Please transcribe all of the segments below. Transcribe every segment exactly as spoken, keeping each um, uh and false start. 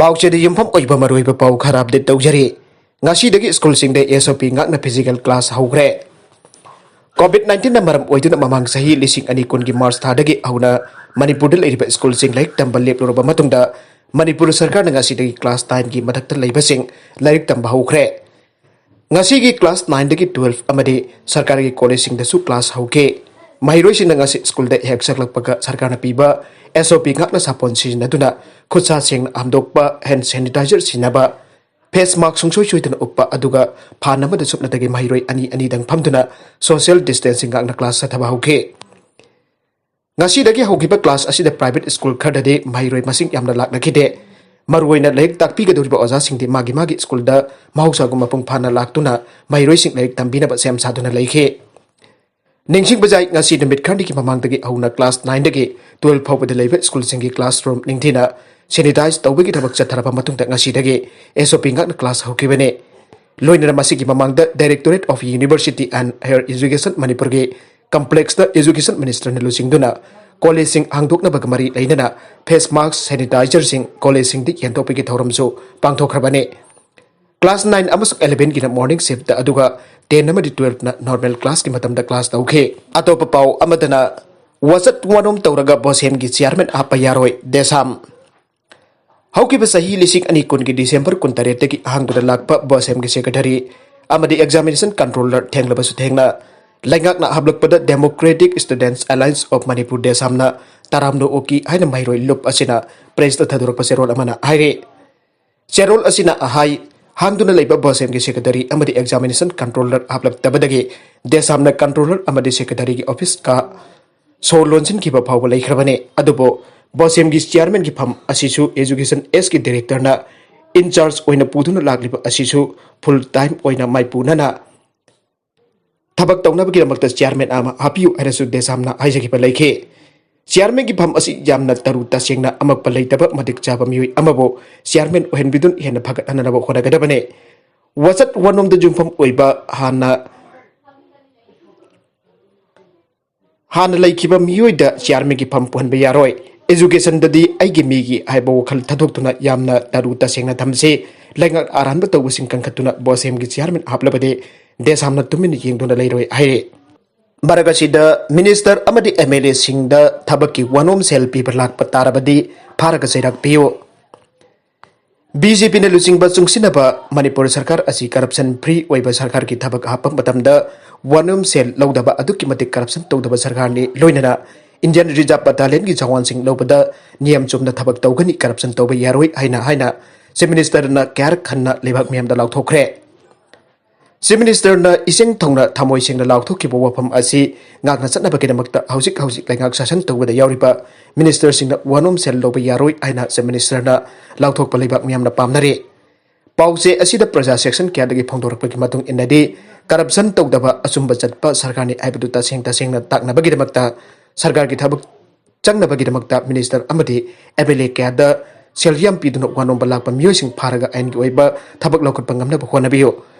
ꯄꯥꯎꯆꯦꯗ ꯌꯨꯝꯐꯝ ꯑꯣꯏꯕ ꯃꯔꯨꯑꯣꯏꯕ ꯄꯥꯎ ꯈꯔ ꯑꯞꯗꯦꯠ ꯇꯧꯖꯔꯤ꯫ ꯉꯁꯤꯗꯒꯤ ꯁ꯭ꯀꯨꯜꯁꯤꯡꯗ ꯑꯦꯁ ꯑꯣ ꯄꯤ ꯉꯥꯛꯅ ꯐꯤꯖꯤꯀꯦꯜ ꯀ꯭ꯂꯥꯁ ꯍꯧꯈ꯭ꯔꯦ꯫ ꯀꯣꯚꯤꯗ ꯅꯥꯏꯟꯇꯤꯟꯅ ꯃꯔꯝ ꯑꯣꯏꯗꯨꯅ ꯃꯃꯥꯡ ꯆꯍꯤ ꯂꯤꯁꯤꯡ ꯑꯅꯤ ꯀꯨꯟꯒꯤ ꯃꯥꯔꯆ ꯊꯥꯗꯒꯤ ꯍꯧꯅ ꯃꯅꯤꯄꯨꯔꯗ ꯂꯩꯔꯤꯕ ꯁ꯭ꯀꯨꯜꯁꯤꯡ ꯂꯥꯏꯔꯤꯛ ꯇꯝꯕ ꯂꯦꯞꯂꯨꯔꯕ ꯃꯇꯨꯡꯗ, ꯃꯅꯤꯄꯨꯔ ꯁꯔꯀꯥꯔꯅ ꯉꯁꯤꯗꯒꯤ ꯀ꯭ꯂꯥꯁ ꯅꯥꯏꯟꯒꯤ ꯃꯊꯛꯇ ꯂꯩꯕꯁꯤꯡ ꯂꯥꯏꯔꯤꯛ ꯇꯝꯕ ꯍꯧꯈ꯭ꯔꯦ꯫ ꯉꯁꯤꯒꯤ ꯀ꯭ꯂꯥꯁ ꯅꯥꯏꯟꯗꯒꯤ ꯇꯨꯋꯦꯜꯐ ꯑꯃꯗꯤ ꯁꯔꯀꯥꯔꯒꯤ ꯀꯣꯂꯦꯖꯁꯤꯡꯗꯁꯨ ꯀ꯭ꯂꯥꯁ ꯍꯧꯈꯤ꯫ ꯃꯍꯩꯔꯣꯏꯁꯤꯡꯅ ꯉꯁꯤ ꯁ꯭ꯀꯨꯜꯗ ꯍꯦꯛ ꯆꯪꯂꯛꯄꯒ ꯁꯔꯀꯥꯔꯅ ꯄꯤꯕ ꯑꯦꯁ ꯑꯣ ꯄꯤ ꯉꯥꯛꯅ ꯁꯥꯄꯣꯟ ꯁꯤꯖꯤꯟꯅꯗꯨꯅ ꯈꯨꯠ ꯁꯥ ꯁꯦꯡꯅ ꯍꯥꯝꯗꯣꯛꯄ, ꯍꯦꯟ ꯁꯦꯅꯤꯇꯥꯏꯖꯔ ꯁꯤꯖꯤꯟꯅꯕ, ꯐꯦꯁ ꯃꯥꯛꯁ ꯁꯨꯡꯁꯣꯏ ꯁꯣꯏꯗꯅ ꯎꯞꯄ, ꯑꯗꯨꯒ ꯐꯥꯟ ꯑꯃꯗ ꯁꯨꯞꯅꯇꯒꯤ ꯃꯍꯩꯔꯣꯏ ꯑꯅꯤ ꯑꯅꯤꯗꯪ ꯐꯝꯗꯨꯅ ꯁꯣꯁꯤꯌꯦꯜ ꯗꯤꯁꯇꯦꯟꯁꯤꯡ ꯉꯥꯛꯅ ꯀ꯭ꯂꯥꯁ ꯆꯠꯊꯕ ꯍꯧꯈꯤ꯫ ꯉꯁꯤꯗꯒꯤ ꯍꯧꯈꯤꯕ ꯀ꯭ꯂꯥꯁ ꯑꯁꯤꯗ ꯄ꯭ꯔꯥꯏꯚꯦꯠ ꯁ꯭ꯀꯨꯜ ꯈꯔꯗꯗꯤ ꯃꯍꯩꯔꯣꯏ ꯃꯁꯤꯡ ꯌꯥꯝꯅ ꯂꯥꯛꯅꯈꯤꯗꯦ꯫ ꯃꯔꯨꯑꯣꯏꯅ ꯂꯥꯏꯔꯤꯛ ꯇꯥꯛꯄꯤꯒꯗꯧꯔꯤꯕ ꯑꯣꯖꯥꯁꯤꯡꯗꯤ ꯃꯥꯒꯤ ꯃꯥꯒꯤ ꯁ꯭ꯀꯨꯜꯗ ꯃꯍꯧꯁꯥꯒꯨꯝ ꯃꯄꯨꯡ ꯐꯥꯅ ꯂꯥꯛꯇꯨꯅ ꯃꯍꯩꯔꯣꯏꯁꯤꯡ ꯂꯥꯏꯔꯤꯛ ꯇꯝꯕꯤꯅꯕ ꯁꯦꯝ ꯁꯥꯗꯨꯅ ꯂꯩꯈꯤ꯫ ꯅꯤꯡꯁꯤꯡꯕ ꯌꯥꯏ, ꯉꯁꯤ ꯅꯨꯃꯤꯠ ꯈꯔꯅꯤꯒꯤ ꯃꯃꯥꯡꯗꯒꯤ ꯍꯧꯅ ꯀ꯭ꯂꯥꯁ ꯅꯥꯏꯟꯗꯒꯤ ꯇꯨꯋꯦꯜꯐ ꯐꯥꯎꯕꯗ ꯂꯩꯕ ꯁ꯭ꯀꯨꯜꯁꯤꯡꯒꯤ ꯀ꯭ꯂꯥꯁꯔꯨꯝ ꯅꯤꯡꯊꯤꯅ ꯁꯦꯅꯤꯇꯥꯏꯖ ꯇꯧꯕꯒꯤ ꯊꯕꯛ ꯆꯠꯊꯔꯕ ꯃꯇꯨꯡꯗ ꯉꯁꯤꯗꯒꯤ ꯑꯦꯁ ꯑꯣ ꯄꯤ ꯉꯥꯛꯅ ꯀ꯭ꯂꯥꯁ ꯍꯧꯈꯤꯕꯅꯤ꯫ ꯂꯣꯏꯅꯅ ꯃꯁꯤꯒꯤ ꯃꯃꯥꯡꯗ Directorate of University and Higher Education ꯃꯅꯤꯄꯨꯔꯒꯤ ꯀꯝꯄ꯭ꯂꯦꯛꯁꯇ ꯑꯦꯖꯨꯀꯦꯁꯟ ꯃꯤꯅꯤꯁꯇꯔꯅ ꯂꯨꯆꯤꯡꯗꯨꯅ ꯀꯣꯂꯦꯖꯁꯤꯡ ꯍꯥꯡꯗꯣꯛꯅꯕꯒ ꯃꯔꯤ ꯂꯩꯅꯅ ꯐꯦꯁ ꯃꯥꯛꯁ, ꯁꯦꯅꯤꯇꯥꯏꯖꯔꯁꯤꯡ ꯀꯣꯂꯦꯖꯁꯤꯡꯗ ꯌꯦꯟꯊꯣꯛꯄꯒꯤ ꯊꯧꯔꯝꯁꯨ ꯄꯥꯡꯊꯣꯛꯈ꯭ꯔꯕꯅꯤ꯫ ꯀ꯭ꯂꯥꯁ ꯅꯥꯏꯟ ꯑꯃꯁꯨꯡ ꯑꯦꯂꯚꯦꯟꯒꯤꯅ ꯃꯣꯔꯅꯤꯡ ꯁꯤꯐꯇ, ꯑꯗꯨꯒ ꯇꯦꯟ ꯑꯃꯗꯤ ꯇꯨꯋꯦꯜꯐꯅ ꯅꯣꯔꯃꯦꯜ ꯀ꯭ꯂꯥꯁꯀꯤ ꯃꯇꯝꯗ ꯀ꯭ꯂꯥꯁ ꯇꯧꯈꯤ꯫ ꯑꯇꯣꯞꯄ ꯄꯥꯎ ꯑꯃꯗꯅ, ꯋꯥꯆꯠ ꯋꯥꯅꯣꯝ ꯇꯧꯔꯒ ꯕꯣꯁꯦꯝꯒꯤ ꯆꯤꯌꯥꯔꯃꯦꯟ ꯍꯥꯞꯄ ꯌꯥꯔꯣꯏ, ꯗꯦꯁꯥꯝ꯫ ꯍꯧꯈꯤꯕ ꯆꯍꯤ ꯂꯤꯁꯤꯡ ꯑꯅꯤ ꯀꯨꯟꯒꯤ ꯗꯤꯁꯦꯝꯕꯔ ꯀꯨꯟꯇꯔꯦꯠꯇꯒꯤ ꯑꯍꯥꯡꯗꯨꯅ ꯂꯥꯛꯄ ꯕꯣꯁꯦꯝꯒꯤ ꯁꯦꯀ꯭ꯔꯦꯇꯔꯤ ꯑꯃꯗꯤ ꯑꯦꯛꯖꯥꯃꯤꯅꯦꯁꯟ ꯀꯟꯇ꯭ꯔꯣꯂꯔ ꯊꯦꯡꯂꯕꯁꯨ ꯊꯦꯡꯅ ꯂꯩꯉꯥꯛꯅ ꯍꯥꯞꯂꯛꯄꯗ Democratic Students Alliance of Manipur, ꯗꯦꯁꯥꯝꯅ ꯇꯔꯥꯝꯅ ꯑꯣꯛꯀꯤ ꯍꯥꯏꯅ ꯃꯍꯩꯔꯣꯏ ꯂꯨꯞ ꯑꯁꯤꯅ ꯄ꯭ꯔꯦꯁꯇ ꯊꯥꯗꯣꯔꯛꯄ ꯆꯦꯔꯣꯜ ꯑꯃꯅ ꯍꯥꯏꯔꯤ꯫ ꯆꯦꯔꯣꯜ ꯑꯁꯤꯅ ꯍꯥꯏ, ꯍꯥꯡꯗꯨꯅ ꯂꯩꯕ ꯕꯣꯁꯦꯝꯒꯤ ꯁꯦꯀ꯭ꯔꯦꯇꯔꯤ ꯑꯃꯗꯤ ꯑꯦꯛꯖꯥꯃꯤꯅꯦꯁꯟ ꯀꯟꯇ꯭ꯔꯣꯂꯔ ꯍꯥꯞꯂꯛꯇꯕꯗꯒꯤ ꯗꯦꯁꯥꯝꯅ ꯀꯟꯇ꯭ꯔꯣꯂꯔ ꯑꯃꯗꯤ ꯁꯦꯀ꯭ꯔꯦꯇꯔꯤꯒꯤ ꯑꯣꯐꯤꯁꯀ ꯁꯣ ꯂꯣꯟꯁꯤꯟꯈꯤꯕ ꯐꯥꯎꯕ ꯂꯩꯈ꯭ꯔꯕꯅꯤ꯫ ꯑꯗꯨꯕꯨ ꯕꯣꯁꯦꯝꯒꯤ ꯆꯤꯌꯥꯔꯃꯦꯟꯒꯤ ꯐꯝ ꯑꯁꯤꯁꯨ ꯑꯦꯖꯨꯀꯦꯁꯟ ꯑꯦꯁꯀꯤ ꯗꯤꯔꯦꯛꯇꯔꯅ ꯏꯟꯆꯥꯔꯖ ꯑꯣꯏꯅ ꯄꯨꯗꯨꯅ ꯂꯥꯛꯂꯤꯕ ꯑꯁꯤꯁꯨ ꯐꯨꯜ ꯇꯥꯏꯝ ꯑꯣꯏꯅ ꯃꯥꯏꯄꯨꯅꯅ ꯊꯕꯛ ꯇꯧꯅꯕꯒꯤꯗꯃꯛꯇ ꯆꯤꯌꯥꯔꯃꯦꯟ ꯑꯃ ꯍꯥꯞꯄꯤꯌꯨ ꯍꯥꯏꯅꯁꯨ ꯗꯦꯁꯥꯝꯅ ꯍꯥꯏꯖꯈꯤꯕ ꯂꯩꯈꯤ꯫ ꯆꯤꯌꯥꯔꯃꯦꯟꯒꯤ ꯐꯝ ꯑꯁꯤ ꯌꯥꯝꯅ ꯇꯔꯨ ꯇꯁꯦꯡꯅ ꯑꯃꯛꯄ ꯂꯩꯇꯕ ꯃꯇꯤꯛ ꯆꯥꯕ ꯃꯤꯑꯣꯏ ꯑꯃꯕꯨ ꯆꯤꯌꯥꯔꯃꯦꯟ ꯑꯣꯏꯍꯟꯕꯤꯗꯨꯅ ꯍꯦꯟꯅ ꯐꯒꯠꯍꯟꯅꯕ ꯍꯣꯠꯅꯒꯗꯕꯅꯤ꯫ ꯋꯥꯆꯠ ꯋꯥꯅꯣꯝꯗ ꯌꯨꯝꯐꯝ ꯑꯣꯏꯕ ꯍꯥꯟꯅ ꯍꯥꯟꯅ ꯂꯩꯈꯤꯕ ꯃꯤꯑꯣꯏꯗ ꯆꯤꯌꯥꯔꯃꯦꯟꯒꯤ ꯐꯝ ꯄꯨꯍꯟꯕ ꯌꯥꯔꯣꯏ꯫ Educationꯗꯗꯤ ꯑꯩꯒꯤ ꯃꯤꯒꯤ ꯍꯥꯏꯕ ꯋꯥꯈꯜ ꯊꯥꯗꯣꯛꯇꯨꯅ ꯌꯥꯝꯅ ꯇꯔꯨ ꯇꯁꯦꯡꯅ ꯊꯝꯁꯤ꯫ ꯂꯩꯉꯥꯛ ꯑꯔꯥꯟꯕ ꯇꯧꯕꯁꯤꯡ ꯀꯟꯈꯠꯇꯨꯅ ꯕꯣꯁꯦꯝꯒꯤ ꯆꯤꯌꯥꯔꯃꯦꯟ ꯍꯥꯞꯂꯕꯗꯤ ꯗꯦꯁꯥꯝꯅ ꯇꯨꯃꯤꯟꯅ ꯌꯦꯡꯗꯨꯅ ꯂꯩꯔꯣꯏ ꯍꯥꯏꯔꯤ꯫ ꯃꯔꯛ ꯑꯁꯤꯗ ꯃꯤꯅꯤꯁꯇꯔ ꯑꯃꯗꯤ MLAꯁꯤꯡꯗ ꯊꯕꯛꯀꯤ ꯋꯥꯅꯣꯝ ꯁꯦꯜ ꯄꯤꯕ ꯂꯥꯛꯄ ꯇꯥꯔꯕꯗꯤ ꯐꯥꯔꯒ ꯆꯩꯔꯥꯛ ꯄꯤꯌꯨ꯫ BJPꯅ ꯂꯨꯆꯤꯡꯕ ꯆꯨꯡꯁꯤꯟꯅꯕ ꯃꯅꯤꯄꯨꯔ ꯁꯔꯀꯥꯔ ꯑꯁꯤ corruption free ꯑꯣꯏꯕ ꯁꯔꯀꯥꯔꯒꯤ ꯊꯕꯛ ꯍꯥꯞꯄ ꯃꯇꯝꯗ ꯋꯥꯅꯣꯝ ꯁꯦꯜ ꯂꯧꯗꯕ ꯑꯗꯨꯛꯀꯤ ꯃꯇꯤꯛ corruption ꯇꯧꯗꯕ ꯁꯔꯀꯥꯔꯅꯤ꯫ ꯂꯣꯏꯅꯅ Indian Reserve Battalionꯒꯤ ꯖꯋꯥꯟꯁꯤꯡ ꯂꯧꯕꯗ ꯅꯤꯌꯝ ꯆꯨꯝꯅ ꯊꯕꯛ ꯇꯧꯒꯅꯤ, corruption ꯇꯧꯕ ꯌꯥꯔꯣꯏ ꯍꯥꯏꯅ ꯍꯥꯏꯅ Chief Ministerꯅ ꯀꯌꯥꯔꯛ ꯍꯟꯅ ꯂꯩꯕꯥꯛ ꯃꯤꯌꯥꯝꯗ ꯂꯥꯎꯊꯣꯛꯈ꯭ꯔꯦ꯫ Chief Ministerꯅ ꯏꯆꯦꯡ ꯊꯧꯅ ꯊꯃꯣꯏ ꯁꯦꯡꯅ ꯂꯥꯎꯊꯣꯛꯈꯤꯕ ꯋꯥꯐꯝ ꯑꯁꯤ ꯉꯥꯛꯅ ꯆꯠꯅꯕꯒꯤꯗꯃꯛꯇ ꯍꯧꯖꯤꯛ ꯍꯧꯖꯤꯛ ꯂꯩꯉꯥꯛ ꯁꯥꯁꯟ ꯇꯧꯕꯗ ꯌꯥꯎꯔꯤꯕ ministerꯁꯤꯡꯅ ꯋꯥꯅꯣꯝ ꯁꯦꯜ ꯂꯧꯕ ꯌꯥꯔꯣꯏ ꯍꯥꯏꯅ Chief Ministerꯅ ꯂꯥꯎꯊꯣꯛꯄ ꯂꯩꯕꯥꯛ ꯃꯤꯌꯥꯝꯅ ꯄꯥꯝꯅꯔꯤ꯫ ꯄꯥꯎꯆꯦ ꯑꯁꯤꯗ ꯄ꯭ꯔꯖꯥ section ꯀꯌꯥꯗꯒꯤ ꯐꯣꯡꯗꯣꯔꯛꯄꯒꯤ ꯃꯇꯨꯡ ꯏꯟꯅꯗꯤ, corruption ꯇꯧꯗꯕ ꯑꯆꯨꯝꯕ ꯆꯠꯄ ꯁꯔꯀꯥꯔꯅꯤ ꯍꯥꯏꯕꯗꯨ ꯇꯁꯦꯡ ꯇꯁꯦꯡꯅ ꯇꯥꯛꯅꯕꯒꯤꯗꯃꯛꯇ ꯁꯔꯀꯥꯔꯒꯤ ꯊꯕꯛ ꯆꯪꯅꯕꯒꯤꯗꯃꯛꯇ minister ꯑꯃꯗꯤ MLA ꯀꯌꯥꯗ ꯁꯦꯜ ꯌꯥꯝ ꯄꯤꯗꯨꯅ ꯋꯥꯅꯣꯝꯕ ꯂꯥꯛꯄ ꯃꯤꯑꯣꯏꯁꯤꯡ ꯐꯥꯔꯒ ꯑꯥꯏꯟꯒꯤ ꯑꯣꯏꯕ ꯊꯕꯛ ꯂꯧꯈꯠꯄ ꯉꯝꯅꯕ ꯍꯣꯠꯅꯕꯤꯌꯨ꯫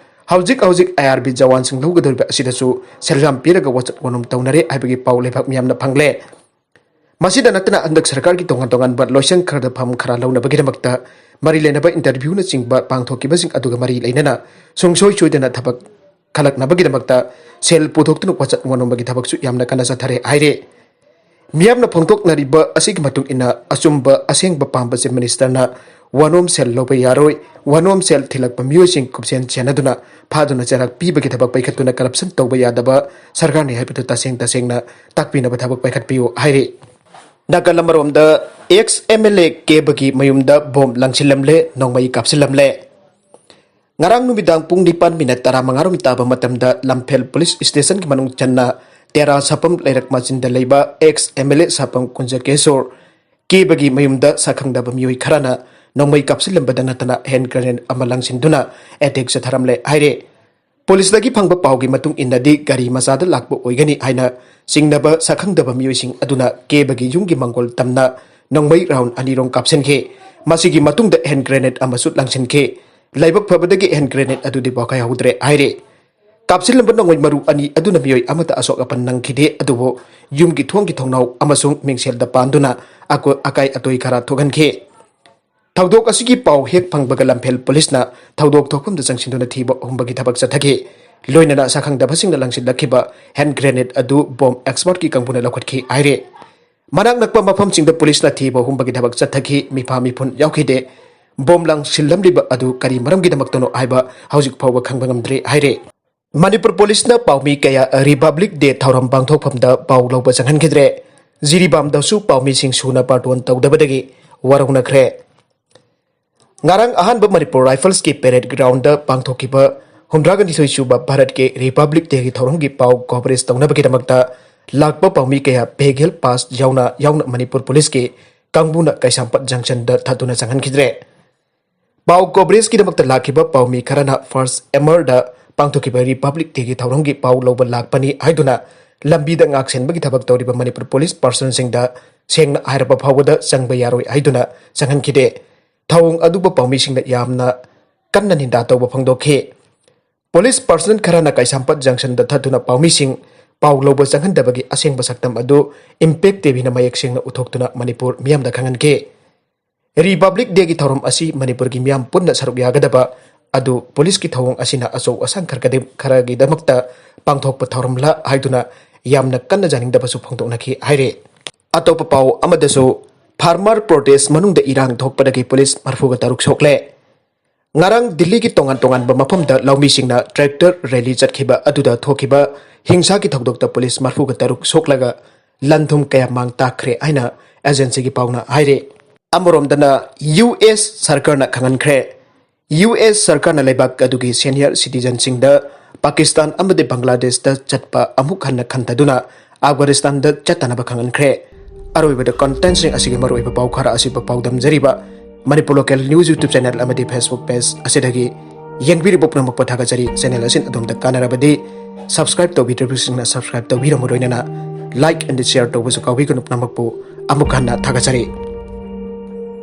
ꯍꯧꯖꯤꯛ ꯍꯧꯖꯤꯛ IRB ꯖꯋꯥꯟꯁꯤꯡ ꯂꯧꯒꯗꯧꯔꯤꯕ ꯑꯁꯤꯗꯁꯨ ꯁꯦꯜ ꯌꯥꯝ ꯄꯤꯔꯒ ꯋꯥꯆꯠ ꯋꯥꯅꯣꯝ ꯇꯧꯅꯔꯦ ꯍꯥꯏꯕꯒꯤ ꯄꯥꯎ ꯂꯩꯕꯥꯛ ꯃꯤꯌꯥꯝꯅ ꯐꯪꯂꯦ꯫ ꯃꯁꯤꯗ ꯅꯠꯇꯅ ꯍꯟꯗꯛ ꯁꯔꯀꯥꯔꯒꯤ ꯇꯣꯉꯥꯟ ꯇꯣꯉꯥꯟꯕ ꯂꯣꯏꯁꯪ ꯈꯔꯗ ꯐꯝ ꯈꯔ ꯂꯧꯅꯕꯒꯤꯗꯃꯛꯇ ꯃꯔꯤ ꯂꯩꯅꯕ interviewꯅꯆꯤꯡꯕ ꯄꯥꯡꯊꯣꯛꯈꯤꯕꯁꯤꯡ ꯑꯗꯨꯒ ꯃꯔꯤ ꯂꯩꯅꯅ ꯁꯨꯡꯁꯣꯏ ꯁꯣꯏꯗꯅ ꯊꯕꯛ ꯈꯜꯂꯛꯅꯕꯒꯤꯗꯃꯛꯇ ꯁꯦꯜ ꯄꯨꯊꯣꯛꯇꯨꯅ ꯋꯥꯆꯠ ꯋꯥꯅꯣꯝꯕꯒꯤ ꯊꯕꯛꯁꯨ ꯌꯥꯝꯅ ꯀꯟꯅ ꯆꯠꯊꯔꯦ ꯍꯥꯏꯔꯦ꯫ ꯃꯤꯌꯥꯝꯅ ꯐꯣꯡꯗꯣꯛꯅꯔꯤꯕ ꯑꯁꯤꯒꯤ ꯃꯇꯨꯡ ꯏꯟꯅ ꯑꯆꯨꯝꯕ ꯑꯁꯦꯡꯕ ꯄꯥꯝꯕ Chief Ministerꯅ ꯋꯥꯅꯣꯝ ꯁꯦꯜ ꯂꯧꯕ ꯌꯥꯔꯣꯏ, ꯋꯥꯅꯣꯝ ꯁꯦꯜ ꯊꯤꯜꯂꯛꯄ ꯃꯤꯑꯣꯏꯁꯤꯡ ꯀꯨꯞꯁꯦꯟ ꯁꯦꯟꯅꯗꯨꯅ ꯐꯥꯗꯨꯅ ꯆꯩꯔꯥꯛ ꯄꯤꯕꯒꯤ ꯊꯕꯛ ꯄꯥꯏꯈꯠꯇꯨꯅ corruption ꯇꯧꯕ ꯌꯥꯗꯕ ꯁꯔꯀꯥꯔꯅꯤ ꯍꯥꯏꯕꯗꯨ ꯇꯁꯦꯡ ꯇꯁꯦꯡꯅ ꯇꯥꯛꯄꯤꯅꯕ ꯊꯕꯛ ꯄꯥꯏꯈꯠꯄꯤꯌꯨ ꯍꯥꯏꯔꯤ꯫ ꯅꯥꯀꯜ ꯑꯃꯔꯣꯝꯗ ex MLA ꯀꯦꯕꯒꯤ ꯃꯌꯨꯝꯗ ꯕꯣꯝ ꯂꯪꯁꯤꯜꯂꯝꯂꯦ, ꯅꯣꯡꯃꯩ ꯀꯥꯞꯁꯤꯜꯂꯝꯂꯦ꯫ ꯉꯔꯥꯡ ꯅꯨꯃꯤꯗꯥꯡ ꯄꯨꯡ ꯅꯤꯄꯥꯟ minute ꯇꯔꯥꯃꯉꯥ ꯔꯣꯝ ꯇꯥꯕ ꯃꯇꯝꯗ ꯂꯝꯐꯦꯜ police stationꯒꯤ ꯃꯅꯨꯡ ꯆꯟꯅ ꯇꯦꯔꯥ ꯁꯥꯐꯝ ꯂꯩꯔꯛ ꯃꯆꯤꯟꯗ ꯂꯩꯕ ex MLA ꯁꯥꯐꯝ ꯀꯨꯟꯖꯀꯦꯁꯣꯔ ꯀꯦꯕꯒꯤ ꯃꯌꯨꯝꯗ ꯁꯛꯈꯪꯗꯕ ꯃꯤꯑꯣꯏ ꯈꯔꯅ ꯅꯣꯡꯃꯩ ꯀꯥꯞꯁꯤꯜꯂꯝꯕꯗ ꯅꯠꯇꯅ hand grenade ꯑꯃ ꯂꯪꯁꯤꯟꯗꯨꯅ attack ꯆꯠꯊꯔꯝꯂꯦ ꯍꯥꯏꯔꯦ꯫ Policeꯇꯒꯤ ꯐꯪꯕ ꯄꯥꯎꯒꯤ ꯃꯇꯨꯡ ꯏꯟꯅꯗꯤ ꯒꯥꯔꯤ ꯃꯆꯥꯗ ꯂꯥꯛꯄ ꯑꯣꯏꯒꯅꯤ ꯍꯥꯏꯅ ꯆꯤꯡꯅꯕ ꯁꯛꯈꯪꯗꯕ ꯃꯤꯑꯣꯏꯁꯤꯡ ꯑꯗꯨꯅ ꯀꯦꯕꯒꯤ ꯌꯨꯝꯒꯤ ꯃꯥꯡꯒꯣꯜ ꯇꯝꯅ ꯅꯣꯡꯃꯩ round ꯑꯅꯤꯔꯣꯝ ꯀꯥꯞꯁꯤꯟꯈꯤ꯫ ꯃꯁꯤꯒꯤ ꯃꯇꯨꯡꯗ hand grenade ꯑꯃꯁꯨ ꯂꯪꯁꯤꯟꯈꯤ꯫ ꯂꯥꯏꯕꯛ ꯐꯕꯗꯒꯤ hand grenade ꯑꯗꯨꯗꯤ ꯄꯣꯈꯥꯏꯍꯧꯗ꯭ꯔꯦ ꯍꯥꯏꯔꯤ꯫ ꯀꯥꯞꯁꯤꯜꯂꯝꯕ ꯅꯣꯡꯃꯩ ꯃꯔꯨ ꯑꯅꯤ ꯑꯗꯨꯅ ꯃꯤꯑꯣꯏ ꯑꯃꯠꯇ ꯑꯁꯣꯛ ꯑꯄꯟ ꯅꯪꯈꯤꯗꯦ, ꯑꯗꯨꯕꯨ ꯌꯨꯝꯒꯤ ꯊꯣꯡꯒꯤ ꯊꯣꯡꯅꯥꯎ ꯑꯃꯁꯨꯡ ꯃꯤꯡꯁꯦꯜꯗ ꯄꯥꯟꯗꯨꯅ ꯑꯀꯣ-, ꯑꯀꯥꯏ ꯑꯇꯣꯏ ꯈꯔ ꯊꯣꯛꯍꯟꯈꯤ꯫ ꯊꯧꯗꯣꯛ ꯑꯁꯤꯒꯤ ꯄꯥꯎ ꯍꯦꯛ ꯐꯪꯕꯒ ꯂꯝꯐꯦꯜ ꯄꯨꯂꯤꯁꯅ ꯊꯧꯗꯣꯛ ꯊꯣꯛꯐꯝꯗ ꯆꯪꯁꯤꯟꯗꯨꯅ ꯊꯤꯕ ꯍꯨꯝꯕꯒꯤ ꯊꯕꯛ ꯆꯠꯊꯈꯤ꯫ ꯂꯣꯏꯅꯅ ꯁꯛꯈꯪꯗꯕꯁꯤꯡꯅ ꯂꯪꯁꯤꯜꯂꯛꯈꯤꯕ ꯍꯦꯟ ꯒ꯭ꯔꯦꯅꯦꯗ ꯑꯗꯨ ꯕꯣꯝ ꯑꯦꯛꯁꯄꯔꯠꯀꯤ ꯀꯥꯡꯕꯨꯅ ꯂꯧꯈꯠꯈꯤ ꯍꯥꯏꯔꯦ꯫ ꯃꯅꯥꯛ ꯅꯛꯄ ꯃꯐꯝꯁꯤꯡꯗ ꯄꯨꯂꯤꯁꯅ ꯊꯤꯕ ꯍꯨꯝꯕꯒꯤ ꯊꯕꯛ ꯆꯠꯊꯈꯤ꯫ ꯃꯤꯐꯥ ꯃꯤꯐꯨꯟ ꯌꯥꯎꯈꯤꯗꯦ꯫ ꯕꯣꯝ ꯂꯪꯁꯤꯜꯂꯝꯂꯤꯕ ꯑꯗꯨ ꯀꯔꯤ ꯃꯔꯝꯒꯤꯗꯃꯛꯇꯅꯣ ꯍꯥꯏꯕ ꯍꯧꯖꯤꯛ ꯐꯥꯎꯕ ꯈꯪꯕ ꯉꯝꯗ꯭ꯔꯤ ꯍꯥꯏꯔꯦ꯫ ꯃꯅꯤꯄꯨꯔ ꯄꯨꯂꯤꯁꯅ ꯄꯥꯎꯃꯤ ꯀꯌꯥ ꯔꯤꯄꯕ꯭ꯂꯤꯛ ꯗꯦ ꯊꯧꯔꯝ ꯄꯥꯡꯊꯣꯛꯐꯝꯗ ꯄꯥꯎ ꯂꯧꯕ ꯆꯪꯍꯟꯈꯤꯗ꯭ꯔꯦ꯫ ꯖꯤꯔꯤꯕꯥꯝꯗꯁꯨ ꯄꯥꯎꯃꯤꯁꯤꯡ ꯁꯨꯅ ꯕꯥꯔꯇꯣꯟ ꯇꯧꯗꯕꯗꯒꯤ ꯋꯥꯔꯧꯅꯈ꯭ꯔꯦ꯫ ꯉꯔꯥꯡ ꯑꯍꯥꯟꯕ ꯃꯅꯤꯄꯨꯔ ꯔꯥꯏꯐꯜꯁꯀꯤ ꯄꯦꯔꯦꯗ ꯒ꯭ꯔꯥꯎꯟꯗ ꯄꯥꯡꯊꯣꯛꯈꯤꯕ ꯍꯨꯝꯗ꯭ꯔꯥꯒ ꯅꯤꯊꯣꯏ ꯁꯨꯕ ꯚꯥꯔꯠꯀꯤ ꯔꯤꯄꯕ꯭ꯂꯤꯛ ꯗꯦꯒꯤ ꯊꯧꯔꯝꯒꯤ ꯄꯥꯎ ꯀꯣꯚꯔꯦꯖ ꯇꯧꯅꯕꯒꯤꯗꯃꯛꯇ ꯂꯥꯛꯄ ꯄꯥꯎꯃꯤ ꯀꯌꯥ ꯚꯦꯍꯤꯀꯜ ꯄꯥꯁ ꯌꯥꯎꯅ, ꯌꯥꯎꯅ ꯃꯅꯤꯄꯨꯔ ꯄꯨꯂꯤꯁꯀꯤ ꯀꯥꯡꯕꯨꯅ ꯀꯩꯁꯥꯝꯄꯥꯠ ꯖꯪꯁꯟꯗ ꯊꯠꯇꯨꯅ ꯆꯪꯍꯟꯈꯤꯗ꯭ꯔꯦ꯫ ꯄꯥꯎ ꯀꯣꯚꯔꯦꯖꯀꯤꯗꯃꯛꯇ ꯂꯥꯛꯈꯤꯕ ꯄꯥꯎꯃꯤ ꯈꯔꯅ ꯐꯥꯔꯁ ꯑꯦꯃꯔꯗ ꯄꯥꯡꯊꯣꯛꯈꯤꯕ ꯔꯤꯄꯕ꯭ꯂꯤꯛ ꯗꯦꯒꯤ ꯊꯧꯔꯝꯒꯤ ꯄꯥꯎ ꯂꯧꯕ ꯂꯥꯛꯄꯅꯤ ꯍꯥꯏꯗꯨꯅ ꯂꯝꯕꯤꯗ ꯉꯥꯛꯁꯦꯟꯕꯒꯤ ꯊꯕꯛ ꯇꯧꯔꯤꯕ ꯃꯅꯤꯄꯨꯔ ꯄꯨꯂꯤꯁ ꯄꯥꯔꯁꯟꯁꯤꯡꯗ ꯁꯦꯡꯅ ꯍꯥꯏꯔꯕ ꯐꯥꯎꯕꯗ ꯆꯪꯕ ꯌꯥꯔꯣꯏ ꯍꯥꯏꯗꯨꯅ ꯆꯪꯍꯟꯈꯤꯗꯦ꯫ ꯊꯧꯑꯣꯡ ꯑꯗꯨꯕꯨ ꯄꯥꯎꯃꯤꯁꯤꯡꯅ ꯌꯥꯝꯅ ꯀꯟꯅ ꯅꯤꯟꯗꯥ ꯇꯧꯕ ꯐꯣꯡꯗꯣꯛꯈꯤ꯫ ꯄꯨꯂꯤꯁ ꯄꯥꯔꯁꯅꯦꯜ ꯈꯔꯅ ꯀꯩꯁꯥꯝꯄꯥꯠ ꯖꯪꯁꯟꯗ ꯊꯠꯇꯨꯅ ꯄꯥꯎꯃꯤꯁꯤꯡ ꯄꯥꯎ ꯂꯧꯕ ꯆꯪꯍꯟꯗꯕꯒꯤ ꯑꯁꯦꯡꯕ ꯁꯛꯇꯝ ꯑꯗꯨ ꯏꯝꯄꯦꯛ ꯇꯤꯚꯤꯅ ꯃꯌꯦꯛ ꯁꯦꯡꯅ ꯎꯠꯊꯣꯛꯇꯨꯅ ꯃꯅꯤꯄꯨꯔ ꯃꯤꯌꯥꯝꯗ ꯈꯪꯍꯟꯈꯤ꯫ ꯔꯤꯄꯕ꯭ꯂꯤꯛ ꯗꯦꯒꯤ ꯊꯧꯔꯝ ꯑꯁꯤ ꯃꯅꯤꯄꯨꯔꯒꯤ ꯃꯤꯌꯥꯝ ꯄꯨꯟꯅ ꯁꯔꯨꯛ ꯌꯥꯒꯗꯕ ꯑꯗꯨ ꯄꯨꯂꯤꯁꯀꯤ ꯊꯧꯑꯣꯡ ꯑꯁꯤꯅ ꯑꯆꯧ ꯑꯁꯥꯡ ꯈꯔꯒꯗꯤ-, ꯈꯔꯒꯤꯗꯃꯛꯇ ꯄꯥꯡꯊꯣꯛꯄ ꯊꯧꯔꯝꯂ ꯍꯥꯏꯗꯨꯅ ꯌꯥꯝꯅ ꯀꯟꯅ ꯌꯥꯅꯤꯡꯗꯕꯁꯨ ꯐꯣꯡꯗꯣꯛꯅꯈꯤ ꯍꯥꯏꯔꯤ꯫ ꯑꯇꯣꯞꯄ ꯄꯥꯎ ꯑꯃꯗꯁꯨ, ꯐꯥꯔꯃꯔ ꯄ꯭ꯔꯣꯇꯦꯁ ꯃꯅꯨꯡꯗ ꯏꯔꯥꯡ ꯊꯣꯛꯄꯗꯒꯤ ꯄꯨꯂꯤꯁ ꯃꯔꯤꯐꯨꯒ ꯇꯔꯨꯛ ꯁꯣꯛꯂꯦ꯫ ꯉꯔꯥꯡ ꯗꯤꯜꯂꯤꯒꯤ ꯇꯣꯉꯥꯟ ꯇꯣꯉꯥꯟꯕ ꯃꯐꯝꯗ ꯂꯧꯃꯤꯁꯤꯡꯅ ꯇ꯭ꯔꯦꯛꯇꯔ ꯔꯦꯂꯤ ꯆꯠꯈꯤꯕ ꯑꯗꯨꯗ ꯊꯣꯛꯈꯤꯕ ꯍꯤꯡꯁꯥꯒꯤ ꯊꯧꯗꯣꯛꯇ ꯄꯨꯂꯤꯁ ꯃꯔꯤꯐꯨꯒ ꯇꯔꯨꯛ ꯁꯣꯛꯂꯒ ꯂꯟ ꯊꯨꯝ ꯀꯌꯥ ꯃꯥꯡ ꯇꯥꯛꯈ꯭ꯔꯦ ꯍꯥꯏꯅ ꯑꯦꯖꯦꯟꯁꯤꯒꯤ ꯄꯥꯎꯅ ꯍꯥꯏꯔꯤ꯫ ꯑꯃꯔꯣꯝꯗꯅ ꯌꯨ ꯑꯦꯁ ꯁꯔꯀꯥꯔꯅ ꯈꯪꯍꯟꯈ꯭ꯔꯦ꯫ ꯌꯨ ꯑꯦꯁ ꯁꯔꯀꯥꯔꯅ ꯂꯩꯕꯥꯛ ꯑꯗꯨꯒꯤ ꯁꯦꯅꯤꯌꯔ ꯁꯤꯇꯤꯖꯟꯁꯤꯡꯗ ꯄꯥꯀꯤꯁꯇꯥꯟ ꯑꯃꯗꯤ ꯕꯪꯒ꯭ꯂꯥꯗꯦꯁꯇ ꯆꯠꯄ ꯑꯃꯨꯛ ꯍꯟꯅ ꯈꯟꯊꯗꯨꯅ ꯑꯐꯒꯥꯅꯤꯁꯇꯥꯟꯗ ꯆꯠꯇꯅꯕ ꯈꯪꯍꯟꯈ꯭ꯔꯦ꯫ ꯑꯔꯣꯏꯕꯗ ꯀꯟꯇꯦꯟꯁꯤꯡ ꯑꯁꯤꯒꯤ ꯃꯔꯨꯑꯣꯏꯕ ꯄꯥꯎ ꯈꯔ ꯑꯁꯤꯕꯨ ꯄꯥꯎꯗꯝꯖꯔꯤꯕ Manipur local news YouTube channel ꯑꯃꯗꯤ Facebook ꯄꯦꯖ ꯑꯁꯤꯗꯒꯤ ꯌꯦꯡꯕꯤꯔꯤꯕ ꯄꯨꯝꯅꯃꯛꯄꯨ ꯊꯥꯒꯠꯆꯔꯤ꯫ ꯆꯦꯅꯦꯜ ꯑꯁꯤ ꯑꯗꯣꯝꯗ ꯀꯥꯟꯅꯔꯕꯗꯤ subscribe ꯇꯧꯕꯤꯗ꯭ꯔꯤꯕꯁꯤꯡꯅ subscribe ꯇꯧꯕꯤꯔꯝꯃꯨ, ꯂꯣꯏꯅꯅ like and share ꯇꯧꯕꯁꯨ ꯀꯥꯎꯕꯤꯒꯅꯨ꯫ ꯄꯨꯝꯅꯃꯛꯄꯨ ꯑꯃꯨꯛ ꯍꯟꯅ ꯊꯥꯒꯠꯆꯔꯤ꯫